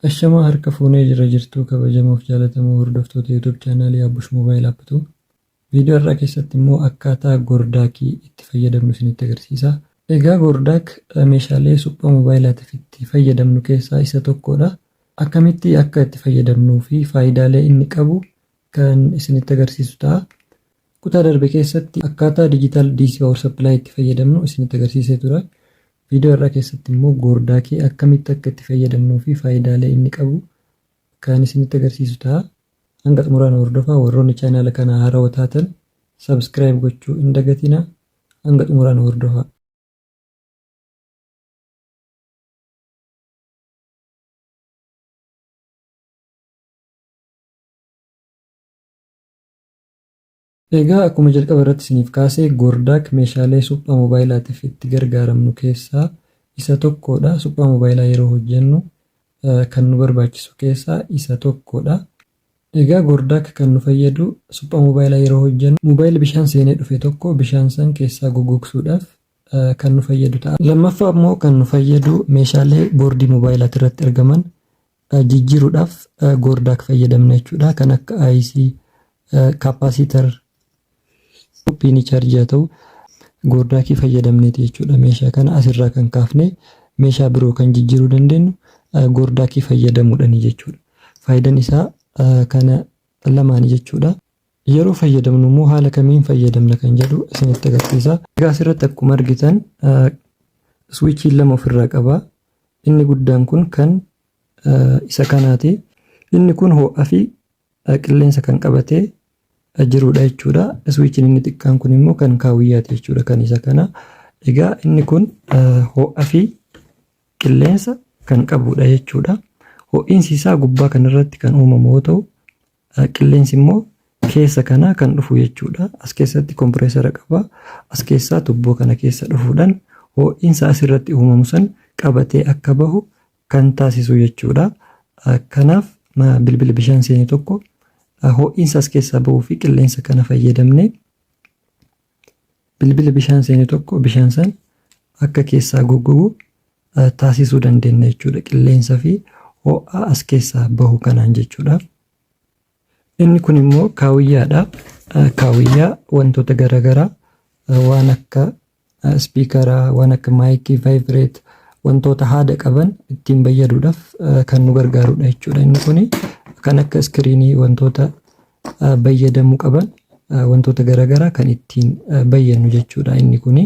Ashamaa harka fuunee jirra jirtuu kabajamoof jaalatamoo hordoftoota YouTube chaanaalii Abbush Mobile App 2. Viidiyoo har'aa keessatti immoo akkaataa Gordaakii itti fayyadamnu isinitti agarsiisa. Egaa Gordaak meeshaalee suphaa moobaayilaatiif itti fayyadamnu keessaa isa tokkodha. Akkamitti akka itti fayyadamnuu fi faayidaalee inni qabu kan isinitti agarsiisu ta'a. Kutaa darbe keessatti akkaataa digital DC power supply itti fayyadamnu isinitti agarsiisee ture. Viidiyoo har'aa keessatti immoo Gordaakii akkamitti akka itti fayyadamnuu fi faayidaalee inni qabu kan isinitti agarsiisu ta'a. Hanga xumuraan hordofaa. Warroonni chaanaala kana haarawaa taatan subscribe gochuu hin dagatinaa. Hanga xumuraan hordofaa. Egaa akkuma jalqaba irratti isiniif kaase, Gordaak meeshaalee suphaa moobaayilaatiif itti gargaaramnu keessaa isa tokkodha. Suphaa moobaayilaa yeroo hojjennu kan nu barbaachisu keessaa isa tokkodha. Egaa Gordaak kan nu fayyadu suphaa moobaayilaa yeroo hojjennu moobaayilli bishaan seenee dhufe tokko bishaan san keessaa gogogsuudhaaf kan nu fayyadu ta'a. Lammaffaa immoo kan nu fayyadu meeshaalee boordii moobaayilaa irratti argaman jijjiiruudhaaf Gordaak fayyadamna jechuudha. Kan akka IC, capacitor, piinii chaarjii haa ta'u, Gordaakii fayyadamneeti jechuudha. Meeshaa kana asirraa kan kaafne meeshaa biroo kan jijjiiruu dandeenyu Gordaakii fayyadamuudhaani jechuudha. Faayidaan isaa kana lamaani jechuudha. Yeroo fayyadamnu immoo haala kamiin fayyadamna kan jedhu isinitti agarsiisa. Egaa asirratti akkuma argitan swiichii lama ofirraa qaba. Inni guddaan kun kan isa kanaati. Inni kun ho'aa fi qilleensa kan qabatee jirudha jechuudha. Swiichiin inni xiqqaan kun immoo kan kaawwiyyaati jechuudha kan isa kana. Egaa inni kun ho'aa fi qilleensa kan qabudha jechuudha. Ho'iinsi isaa gubbaa kanarratti kan uumamu yoo ta'u, qilleensi immoo keessa kanaa kan dhufu jechuudha. As keessatti kompireesara qaba. As keessaa tubboo kana keessa dhufuudhaan ho'iinsa asirratti uumamu san qabatee akka bahu kan taasisu jechuudha. Kanaaf bilbila bishaan seene tokko ho'iinsa as keessaa bahuu fi qilleensa kana fayyadamnee bilbila bishaan seene tokko bishaan san akka keessaa goggogu taasisuu dandeenya jechuudha. Qilleensa fi ho'a as keessaa bahu kanaan jechuudha. Inni kun immoo kaawwiyyaadha. Kaawwiyyaa wantoota garaagaraa waan akka ispiikaraa, waan akka maayikii, vaayibireet, wantoota haada qaban ittiin fayyaduudhaaf kan nu gargaarudha jechuudha. Inni kun kan akka iskiriinii, wantoota fayyadamuu qaban, wantoota garaagaraa kan ittiin bayyannu jechuudha inni kun.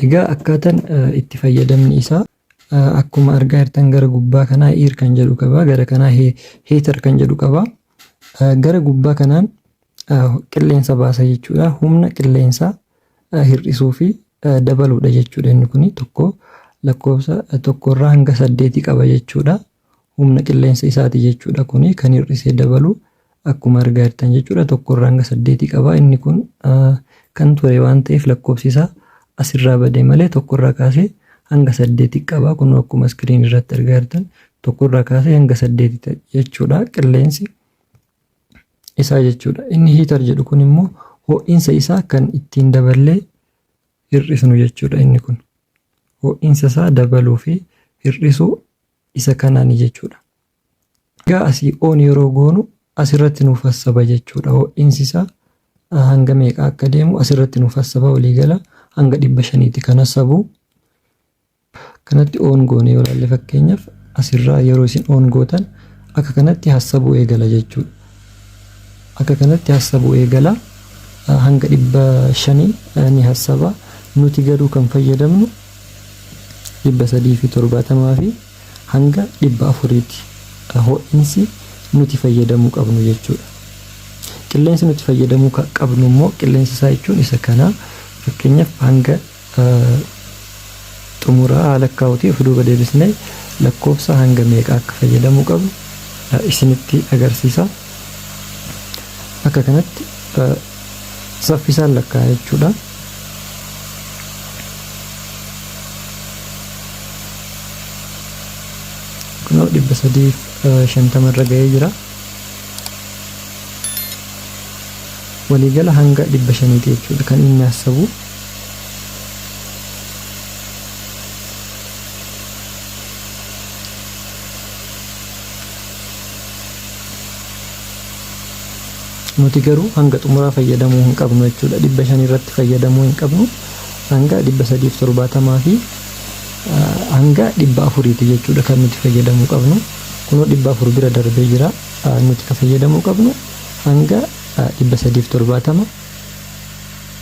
Egaa akkaataan itti fayyadamni isaa akkuma argaa jirtan gara gubbaa kanaa air kan jedhu qaba, gara kanaa heater kan jedhu qaba. Gara gubbaa kanaan qilleensa baasa jechuudha. Humna qilleensaa hir'isuu fi dabaluudha jechuudha inni kun. Tokko lakkoofsa tokkorraa hanga saddeetii qaba jechuudha. Humna qilleensa isaati jechuudha kuni kan hir'isee dabalu akkuma argaa jirtan jechuudha. Tokkorraa hanga saddeetii qaba. Inni kun kan ture waan ta'eef lakkoofsi isaa asirraa badee malee tokkorraa kaasee hanga saddeetii qaba. Kun akkuma iskiriin irratti argaa jirtan tokkorraa kaasee hanga saddeetii jechuudha qilleensi isaa jechuudha. Inni heater jedhu kun immoo ho'iinsa isaa kan ittiin daballee hir'isnu jechuudha inni kun. Ho'iinsa isaa dabaluu fi hir'isuu isa kanaani jechuudha. Egaa asii on yeroo goonu asirratti nuuf hassaba jechuudha. Ho'iinsi isaa hanga meeqa akka deemu asirratti nuuf hassaba, waliigala hanga 500ti kan hassabu. Kanatti on goone yoo ilaalle, fakkeenyaaf asirraa yeroo isin on gootan akka kanatti hassabuu eegala jechuudha. Akka kanatti hassabuu eegala, hanga 500 ni hassaba. Nuti garuu kan fayyadamnu 370 fi hanga 400ti ho'iinsi nuti fayyadamuu qabnu jechuudha. Qilleensi nuti fayyadamuu qabnu immoo qilleensa isaa jechuun isa kana, fakkeenyaaf hanga xumuraa haala kaa'utii of duuba deebisnee lakkoofsa hanga meeqa akka fayyadamuu qabnu isinitti agarsiisa. Akka kanatti saffisaan lakkaa'a jechuudha. Kunoo 350 irra ga'ee jira. Waliigala hanga 500ti jechuudha kan inni hassabu. Nuti garuu hanga xumuraa fayyadamuu hin qabnu jechuudha. 500 irratti fayyadamuu hin qabnu. Hanga 370 fi hanga 400ti jechuudha kan nuti fayyadamuu qabnu. Kunoo 400 bira darbee jira. Nuti kan fayyadamuu qabnu hanga 370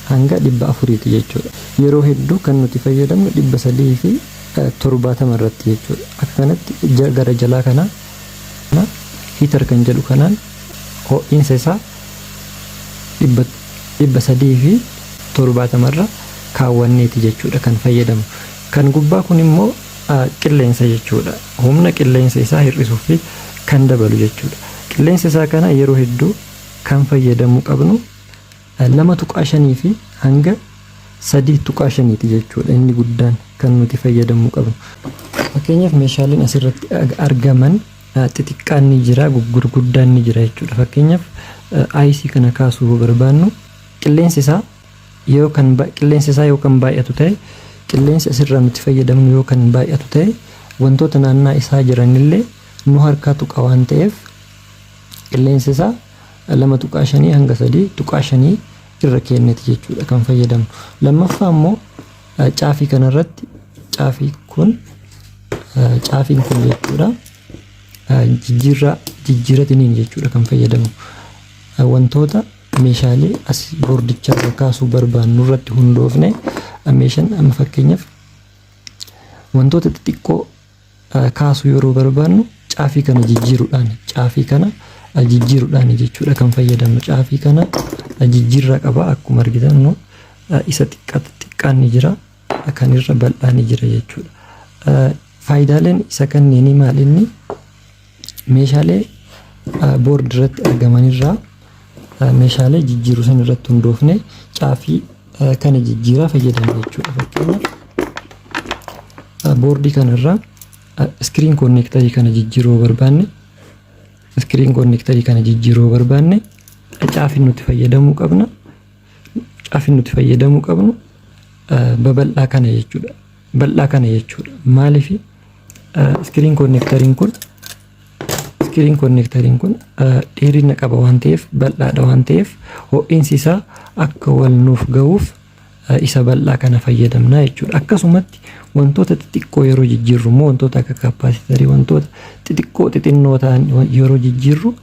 hanga 400ti jechuudha. Yeroo hedduu kan nuti fayyadamnu 370 irratti jechuudha. Akka kanatti gara jalaa kana heater kan jedhu kanaan ho'iinsa isaa 370 irra kaawwanneeti jechuudha kan fayyadamu. Kan gubbaa kun immoo qilleensa jechuudha. Humna qilleensa isaa hir'isuu fi kan dabalu jechuudha. Qilleensa isaa kana yeroo hedduu kan fayyadamuu qabnu 2.5 fi hanga 3.5ti jechuudha inni guddaan kan nuti fayyadamuu qabnu. Fakkeenyaaf, meeshaaleen asirratti argaman xixiqqaan ni jira, gurguddaan ni jira jechuudha. Fakkeenyaaf, IC kana kaasuu yoo barbaannu, qilleensi isaa yoo kan baay'atu ta'e, qilleensi asirraa nuti fayyadamnu yoo kan baay'atu ta'e, wantoota naannaa isaa jiranillee nu harkaa tuqa waan ta'eef, qilleensi isaa 2.5 hanga 3.5 irra kenneti jechuudha kan fayyadamnu. Lammaffaa immoo caafii kanarratti caafiin kun jechuudha jijjiirraa jijjiiratiniin jechuudha kan fayyadamu. Wantoota meeshaalee as boordichaa irra kaasuu barbaannu irratti hundoofne, meeshaan amma fakkeenyaaf wantoota xixiqqoo kaasuu yeroo barbaannu, caafii kana jijjiiruudhaan jechuudha kan fayyadamnu. Caafii kana jijjiirraa qaba. Akkuma argitan nu isa xiqqaa xiqqaan ni jira, kan irra bal'aa ni jira jechuudha. Faayidaaleen isa kanneenii maal? Inni meeshaalee board irratti argamanirraa meeshaalee jijjiiruu san irratti hundoofne caafii kana jijjiiraa fayyadamna jechuudha. Fakkeenyaaf, boordii kanarraa screen connectorii kana jijjiiruu barbaanne, screen connectorii kana jijjiiruu barbaanne, caafiin nuti fayyadamuu qabnu babal'aa kana jechuudha. Bal'aa kana jechuudha. Maaliif? Screen connectoriin kun dheerina qaba waan ta'eef, bal'aadha waan ta'eef, ho'iinsi isaa akka wal nuuf ga'uuf isa bal'aa kana fayyadamna jechuudha. Akkasumatti wantoota xixiqqoo yeroo jijjiirru immoo, wantoota akka capacitorii, wantoota xixiqqoo xixinnoo ta'an yeroo jijjiirru,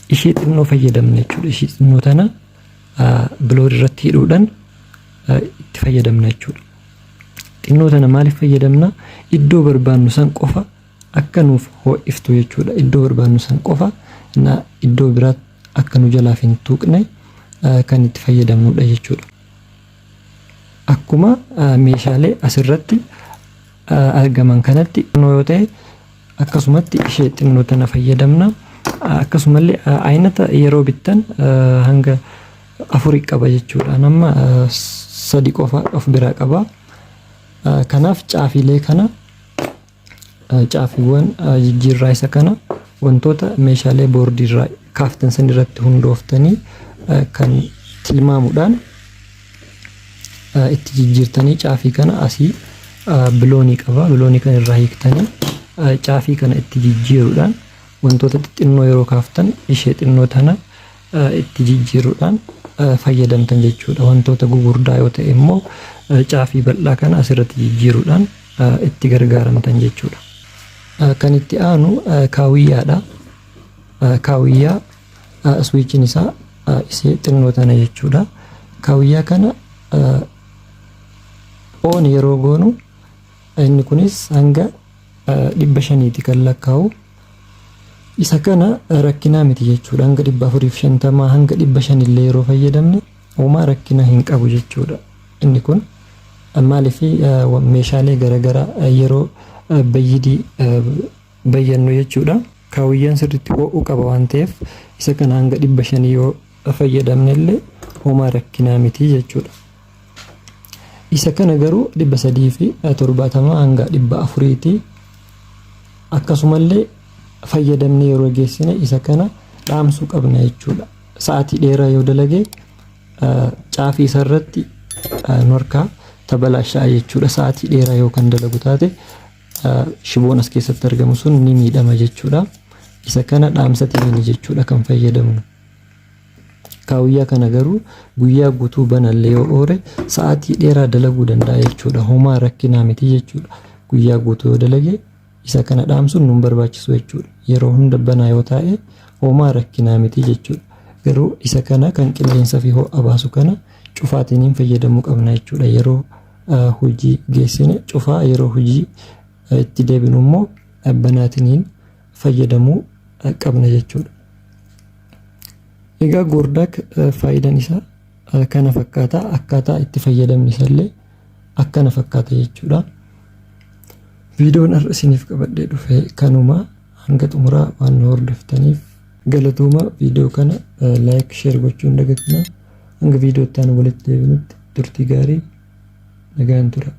ishee xinnoo fayyadamna jechuudha. Ishee xinnoo tana blower irratti hidhuudhaan itti fayyadamna jechuudha. Xinnoo tana maaliif fayyadamna? Iddoo barbaannu san qofa akka nuuf ho'iftu jechuudha. Iddoo barbaannu san qofa na iddoo biraatti akka nu jalaaf hin tuqne kan itti fayyadamnudha jechuudha. Akkuma meeshaalee asirratti argaman kanatti xinnoo yoo ta'e, akkasumatti ishee xinnoo tana fayyadamna. Akkasumallee aynata yeroo bittan hanga afurii qaba jechuudha. Nama sadi qofa of biraa qaba. Kanaaf caafiilee kana, caafiiwwan jijjiirraa isa kana, wantoota meeshaalee boordii irraa kaaftan san irratti hundooftanii kan tilmaamuudhaan itti jijjiirtanii, caafii kana asii biloonii qaba. Biloonii kana irraa hiiktanii caafii kana itti jijjiiruudhaan, wantoota xixinnoo yeroo kaaftan ishee xinnoo tana itti jijjiiruudhaan fayyadamtan jechuudha. Wantoota gugurdaa yoo ta'e immoo caafii bal'aa kana asirratti jijjiiruudhaan itti gargaaramtan jechuudha. Kan itti aanu kaawiyyaadha. Kaawiyyaa switchiin isaa ishee xinnoo tana jechuudha. Kaawiyyaa kana on yeroo goonu, inni kunis hanga 500ti kan lakkaa'u. Isa kana rakkinaa miti jechuudha. Hanga 450 hanga 500 illee yeroo fayyadamne homaa rakkina hin qabu jechuudha. Inni kun maaliif? Meeshaalee garaagaraa yeroo bayyidii bayyannu jechuudha. Kaawiyyaan sirriitti ho'uu qaba waan ta'eef, isa kana hanga 500 yoo fayyadamne illee homaa rakkinaa miti jechuudha. Isa kana garuu 370 hanga 400ti. Akkasumallee fayyadamne yeroo geessine isa kana dhaamsuu qabna jechuudha. Sa'aatii dheeraa yoo dalage caafii isarratti nu harkaa tabalaasha'a jechuudha. Sa'aatii dheeraa yoo kan dalagu taate, shiboon as keessatti argamu sun ni miidhama jechuudha. Isa kana dhaamsatiin jechuudha kan fayyadamnu. Kaawuyyaa kana garuu guyyaa guutuu banallee yoo oole sa'aatii dheeraa dalaguu danda'a jechuudha. Homaa rakkinaa miti jechuudha. Guyyaa guutuu yoo dalage isa kana dhaamsuun nun barbaachisu jechuudha. Yeroo hunda banaa yoo taa'e homaa rakkinaa miti jechuudha. Garuu isa kana kan qilleensa fi ho'a baasu kana cufaatiniin fayyadamuu qabna jechuudha. Yeroo hojii geessine cufaa, yeroo hojii itti deebinu immoo banaatiniin fayyadamuu qabna jechuudha. Egaa Goordaak faayidaan isaa kana fakkaata. Akkaataa itti fayyadamni isaallee akkana fakkaata jechuudha. Viidiyoon har'a isiniif qabadhee dhufe kanuma. Hanga xumuraa waan nu hordoftaniif galatooma. Viidiyoo kana like, share gochuu hin dagatinaa. Hanga viidiyoo itti aanu walitti deebinutti turtii gaarii, nagaan tura.